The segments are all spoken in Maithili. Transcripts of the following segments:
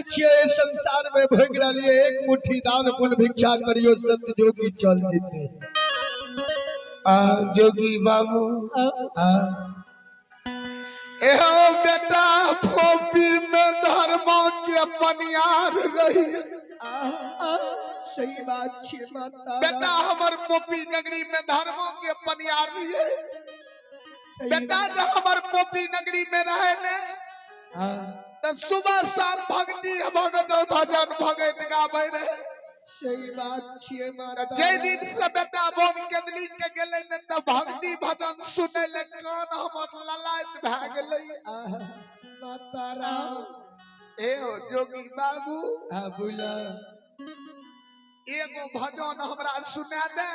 छियै संसार में भोग रहलियै, एक मुट्ठी दान पुण्य भिक्षा करियो, संत जोगी चल जेते। आ जोगी बाबू, आ एहो बेटा, फोपी में धर्मो के पनियार रही। आ सही बात छियै माता। बेटा, हमर पोपी नगरी में धर्मो के पनियार रही। सही बेटा, बात। जब हमर पोपी नगरी में रहे ने आ तो सुबह शाम भक्ति भगत भजन भगत गाबै रहे। सही बात छियै माता। जे दिन से बेटा बोन केदली के गेलै ने, तऽ भक्ति भजन सुनै ले कान हमर ललायत भए गेलै। आहा, माता राम। ए हो जोगी बाबू। आ बोला। एगो भजन हमरा सुना दे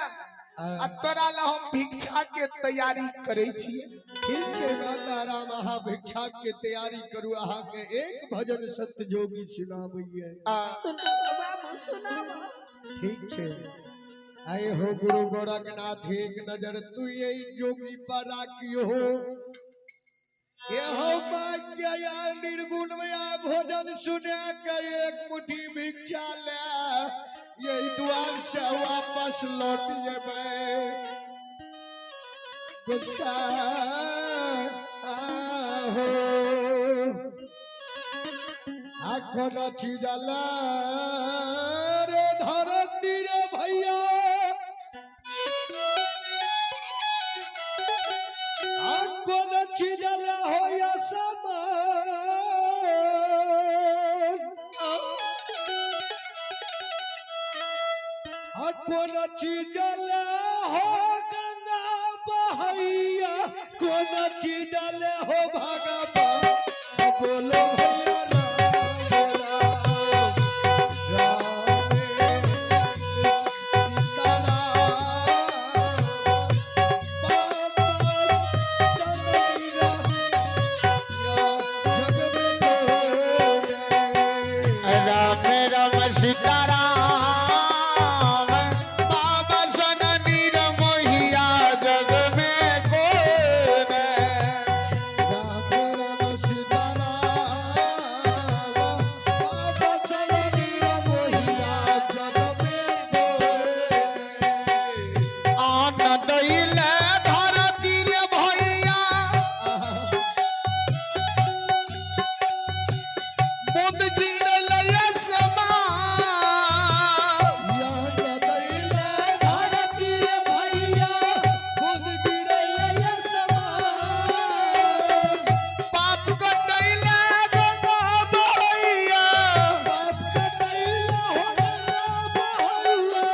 आ आ तोरा ला हम भिक्षा के तैयारी करै छियै। ठीक छै माता राम, अहाँ भिक्षा के तैयारी करू, अहाँ के एक भजन संत जोगी सुनाबैये। आ सुनाबो बाबू, सुनाबो। ठीक छै। आए हो गुरु गोरखनाथ, एक नजर तू यही जोगी पर राखियो हो। ये हो भाग्य या निर्गुण में आ भोजन सुना के एक मुट्ठी भिक्षा ले यही द्वार से वापस लौट जेबै। गुस्सा हो आखो छी जला रे धरती रे भैया, आखो छी जला हो या समान, कोन चीज ले हो गंगा बहैया, कोन चीज ले हो भगवान। बोलो भैया राम राम, राम सीताराम, बाबा चंद्र या जग में कोई। राम राम सीताराम, बाबा सन मोहिया जग में कोई। राम राम सीताराम, बाबा सननी मोहिया जग में कोई। आनंद ले धरती रे भैया, बुद्ध गिरल समा। धरती रे भैया, बुध गिरल समान। पाप कटैले गंगा बहैया, बाप कटैला हो गंगा बहैया,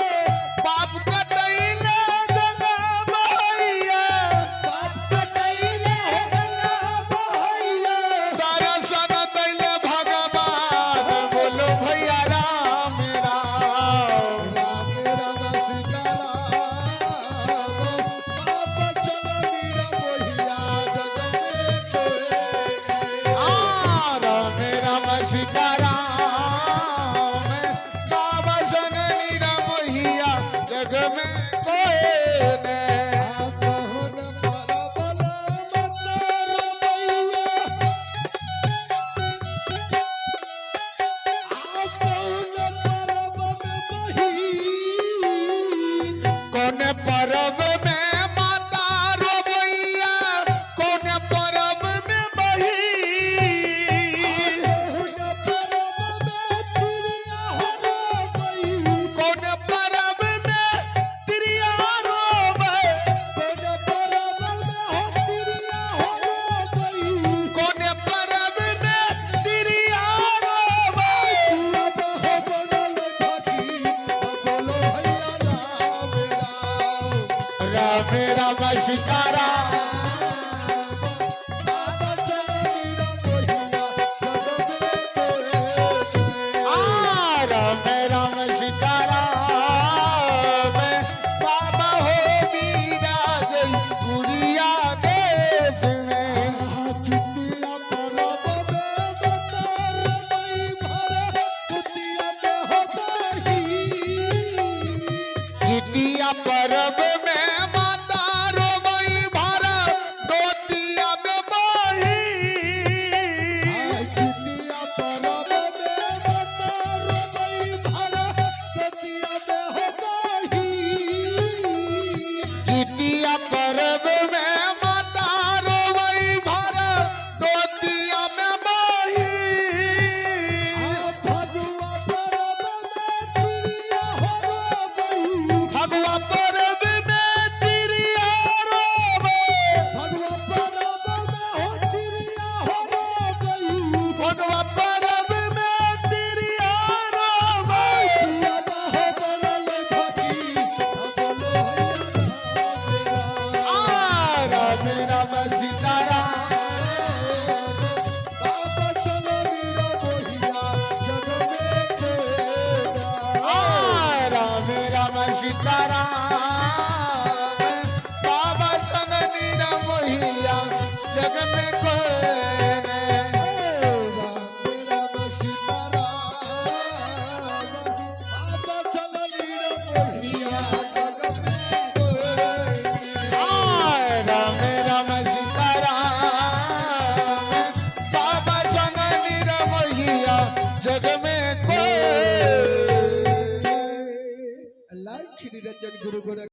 पाप कटैले गंगा बहैया, बाप कटैला हो गंगा बहैया। दर्शन दैले भगवान, बोलो भैया राम राम। राम राम सीताराम, बाबा चंद्र मोहिया जग में कोई। आ राम राम सीताराम, बाबा सन मोहिया जग में कोई ने। कहुन परबल मत रमैया, आ कहुन परब में बहिन। कौन परब में माता रोबैया, कौन परब में बही। कहुन परब में तिरिया हो रमैया, कौन परब में त्रिया रोबै, कौन परब में हो तिरिया हो रमैया। कौन परब में त्रिया रोबै। अब हो बनल फकीर, बोलो भैया राम राम। राम राम सीताराम, बाबा चंद्र मोहिया जग में कोई। आ राम राम सीताराम, बाबा हो बीराज गुड़िया देश में। चुतिया परब में बतर मई भर, चुतिया में हो बही। जितिया परब में माता रोबई भरा, अलख निरंजन गुरु गोरख।